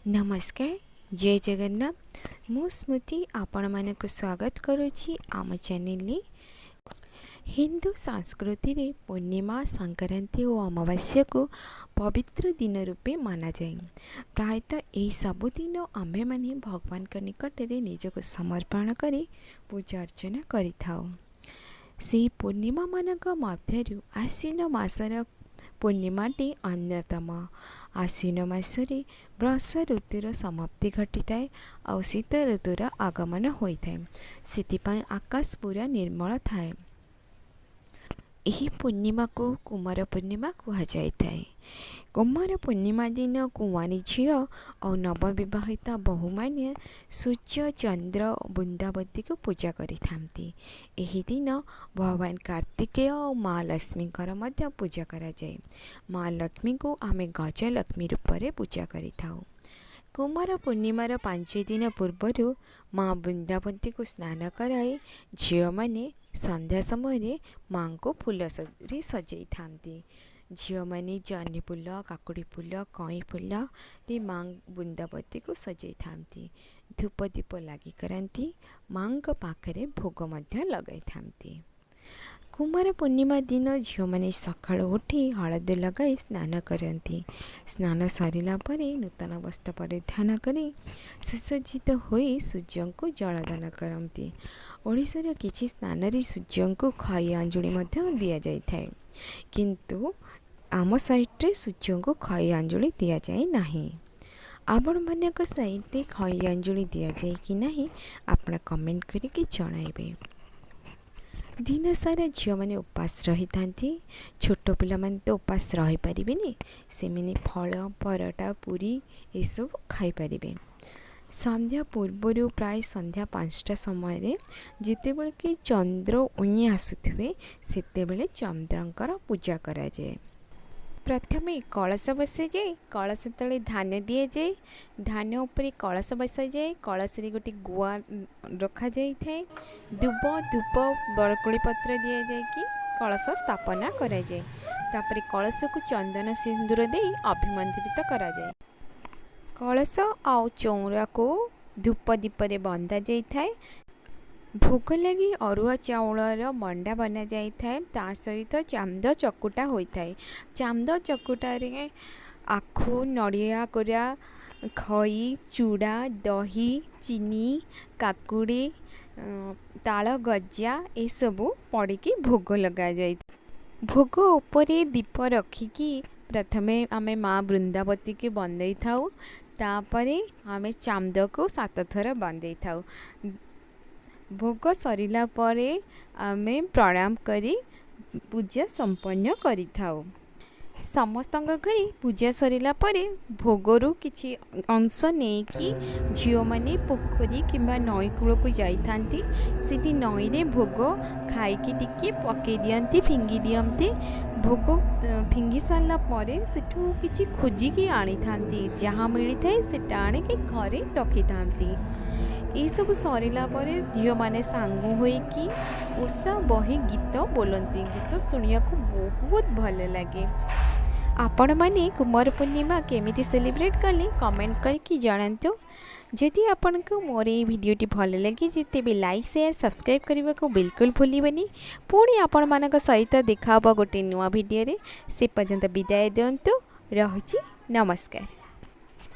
ନମସ୍କାର, ଜୟ ଜଗନ୍ନାଥ। ମୁଁ ସ୍ମୃତି ଆପଣମାନଙ୍କୁ ସ୍ୱାଗତ କରୁଛି ଆମ ଚ୍ୟାନେଲରେ। ହିନ୍ଦୁ ସଂସ୍କୃତିରେ ପୂର୍ଣ୍ଣିମା, ସଂକ୍ରାନ୍ତି ଓ ଅମାବାସ୍ୟାକୁ ପବିତ୍ର ଦିନ ରୂପେ ମନାଯାଏ। ପ୍ରାୟତଃ ଏହି ସବୁଦିନ ଆମ୍ଭେମାନେ ଭଗବାନଙ୍କ ନିକଟରେ ନିଜକୁ ସମର୍ପଣ କରି ପୂଜା ଅର୍ଚ୍ଚନା କରିଥାଉ। ସେହି ପୂର୍ଣ୍ଣିମାମାନଙ୍କ ମଧ୍ୟରୁ ଆଶ୍ୱିନ ମାସର ପୂର୍ଣ୍ଣିମାଟି ଅନ୍ୟତମ। ଆଶ୍ୱିନ ମାସରେ ବର୍ଷା ଋତୁର ସମାପ୍ତି ଘଟିଥାଏ ଆଉ ଶୀତ ଋତୁର ଆଗମନ ହୋଇଥାଏ। ସେଥିପାଇଁ ଆକାଶ ପୁରା ନିର୍ମଳ ଥାଏ। ଏହି ପୂର୍ଣ୍ଣିମାକୁ କୁମାର ପୂର୍ଣ୍ଣିମା କୁହାଯାଇଥାଏ। କୁମାର ପୂର୍ଣ୍ଣିମା ଦିନ କୁଆଁରୀ ଝିଅ ଆଉ ନବବିବାହିତ ବୋହୂମାନେ ସୂର୍ଯ୍ୟ, ଚନ୍ଦ୍ର, ବୃନ୍ଦାବତୀକୁ ପୂଜା କରିଥାନ୍ତି। ଏହି ଦିନ ଭଗବାନ କାର୍ତ୍ତିକେୟ ଆଉ ମା ଲକ୍ଷ୍ମୀଙ୍କର ମଧ୍ୟ ପୂଜା କରାଯାଏ। ମା ଲକ୍ଷ୍ମୀଙ୍କୁ ଆମେ ଗଜଲକ୍ଷ୍ମୀ ରୂପରେ ପୂଜା କରିଥାଉ। କୁମାର ପୂର୍ଣ୍ଣିମାର 5 ଦିନ ପୂର୍ବରୁ ମା ବୃନ୍ଦାବତୀଙ୍କୁ ସ୍ନାନ କରାଇ ଝିଅମାନେ ସନ୍ଧ୍ୟା ସମୟରେ ମାଙ୍କୁ ଫୁଲରେ ସଜେଇଥାନ୍ତି। ଝିଅମାନେ ଜହ୍ନି ଫୁଲ, କାକୁଡ଼ି ଫୁଲ, କଇଁ ଫୁଲରେ ମା ବୃନ୍ଦାବତୀକୁ ସଜେଇଥାନ୍ତି। ଧୂପ ଦୀପ ଲାଗି କରନ୍ତି। ମାଙ୍କ ପାଖରେ ଭୋଗ ମଧ୍ୟ ଲଗାଇଥାନ୍ତି। କୁମାର ପୂର୍ଣ୍ଣିମା ଦିନ ଝିଅମାନେ ସକାଳୁ ଉଠି ହଳଦୀ ଲଗାଇ ସ୍ନାନ କରନ୍ତି। ସ୍ନାନ ସରିଲା ପରେ ନୂତନ ବସ୍ତ୍ର ପରିଧାନ କରି ସୁସଜ୍ଜିତ ହୋଇ ସୂର୍ଯ୍ୟଙ୍କୁ ଜଳଦାନ କରନ୍ତି। ଓଡ଼ିଶାର କିଛି ସ୍ଥାନରେ ସୂର୍ଯ୍ୟଙ୍କୁ ଖଇ ଆଞ୍ଜୁଳି ମଧ୍ୟ ଦିଆଯାଇଥାଏ, କିନ୍ତୁ ଆମ ସାଇଡ଼ରେ ସୂର୍ଯ୍ୟଙ୍କୁ ଖଇ ଆଞ୍ଜୁଳି ଦିଆଯାଏ ନାହିଁ। ଆପଣମାନଙ୍କ ସାଇଡ଼ରେ ଖଇ ଆଞ୍ଜୁଳି ଦିଆଯାଏ କି ନାହିଁ, ଆପଣ କମେଣ୍ଟ କରିକି ଜଣାଇବେ। ଦିନସାରା ଝିଅମାନେ ଉପାସ ରହିଥାନ୍ତି। ଛୋଟ ପିଲାମାନେ ତ ଉପାସ ରହିପାରିବେନି। ସେମାନେ ଫଳ, ପରଟା, ପୁରୀ ଏସବୁ ଖାଇପାରିବେ। ସନ୍ଧ୍ୟା ପୂର୍ବରୁ, ପ୍ରାୟ ସନ୍ଧ୍ୟା 5ଟା ସମୟରେ ଯେତେବେଳେ କି ଚନ୍ଦ୍ର ଉଇଁ ଆସୁଥିବେ, ସେତେବେଳେ ଚନ୍ଦ୍ରଙ୍କର ପୂଜା କରାଯାଏ। ପ୍ରଥମେ କଳସ ବସାଯାଏ। କଳସ ତଳେ ଧାନ ଦିଆଯାଏ। ଧାନ ଉପରେ କଳସ ବସାଯାଏ। କଳସରେ ଗୋଟେ ଗୁଆ ରଖାଯାଇଥାଏ। ଦୁବ, ଧୂପ, ବରକୋଳି ପତ୍ର ଦିଆଯାଇକି କଳସ ସ୍ଥାପନା କରାଯାଏ। ତାପରେ କଳସକୁ ଚନ୍ଦନ ସିନ୍ଦୁର ଦେଇ ଅଭିମନ୍ତ୍ରିତ କରାଯାଏ। କଳସ ଆଉ ଚଉଁରାକୁ ଧୂପ ଦୀପରେ ବନ୍ଦା ଯାଇଥାଏ। ଭୋଗ ଲାଗି ଅରୁଆ ଚାଉଳର ମଣ୍ଡା ବନାଯାଇଥାଏ। ତା ସହିତ ଚାନ୍ଦ ଚକୁଟା ହୋଇଥାଏ। ଚାନ୍ଦ ଚକୁଟାରେ ଆଖୁ, ନଡ଼ିଆ କୋରା, ଖଇ, ଚୁଡ଼ା, ଦହି, ଚିନି, କାକୁଡ଼ି, ତାଳ ଗଜା ଏସବୁ ପଡ଼ିକି ଭୋଗ ଲଗାଯାଇଥାଏ। ଭୋଗ ଉପରେ ଦୀପ ରଖିକି ପ୍ରଥମେ ଆମେ ମା ବୃନ୍ଦାବତୀକି ବନ୍ଦେଇଥାଉ। ତାପରେ ଆମେ ଚାନ୍ଦକୁ ସାତ ଥର ବନ୍ଦେଇଥାଉ। ଭୋଗ ସରିଲା ପରେ ଆମେ ପ୍ରଣାମ କରି ପୂଜା ସମ୍ପନ୍ନ କରିଥାଉ। ସମସ୍ତଙ୍କ ଘରେ ପୂଜା ସରିଲା ପରେ ଭୋଗରୁ କିଛି ଅଂଶ ନେଇକି ଝିଅମାନେ ପୋଖରୀ କିମ୍ବା ନଈ କୂଳକୁ ଯାଇଥାନ୍ତି। ସେଠି ନଈରେ ଭୋଗ ଖାଇକି ଟିକେ ପକାଇ ଦିଅନ୍ତି, ଫିଙ୍ଗି ଦିଅନ୍ତି। ଭୋଗ ଫିଙ୍ଗି ସାରିଲା ପରେ ସେଠୁ କିଛି ଖୋଜିକି ଆଣିଥାନ୍ତି। ଯାହା ମିଳିଥାଏ, ସେଟା ଆଣିକି ଘରେ ରଖିଥାନ୍ତି। ଏଇସବୁ ସରିଲା ପରେ ଝିଅମାନେ ସାଙ୍ଗ ହୋଇକି ଓଷା ବହି ଗୀତ ବୋଲନ୍ତି। ଗୀତ ଶୁଣିବାକୁ ବହୁତ ଭଲ ଲାଗେ। ଆପଣମାନେ କୁମାର ପୂର୍ଣ୍ଣିମା କେମିତି ସେଲିବ୍ରେଟ୍ କଲେ, କମେଣ୍ଟ କରିକି ଜଣାନ୍ତୁ। ଯଦି ଆପଣଙ୍କୁ ମୋର ଏଇ ଭିଡ଼ିଓଟି ଭଲ ଲାଗିଛି, ତେବେ ଲାଇକ୍, ସେୟାର, ସବସ୍କ୍ରାଇବ୍ କରିବାକୁ ବିଲକୁଲ ଭୁଲିବେନି। ପୁଣି ଆପଣମାନଙ୍କ ସହିତ ଦେଖା ହେବ ଗୋଟେ ନୂଆ ଭିଡ଼ିଓରେ। ସେ ପର୍ଯ୍ୟନ୍ତ ବିଦାୟ ଦିଅନ୍ତୁ, ରହୁଛି, ନମସ୍କାର।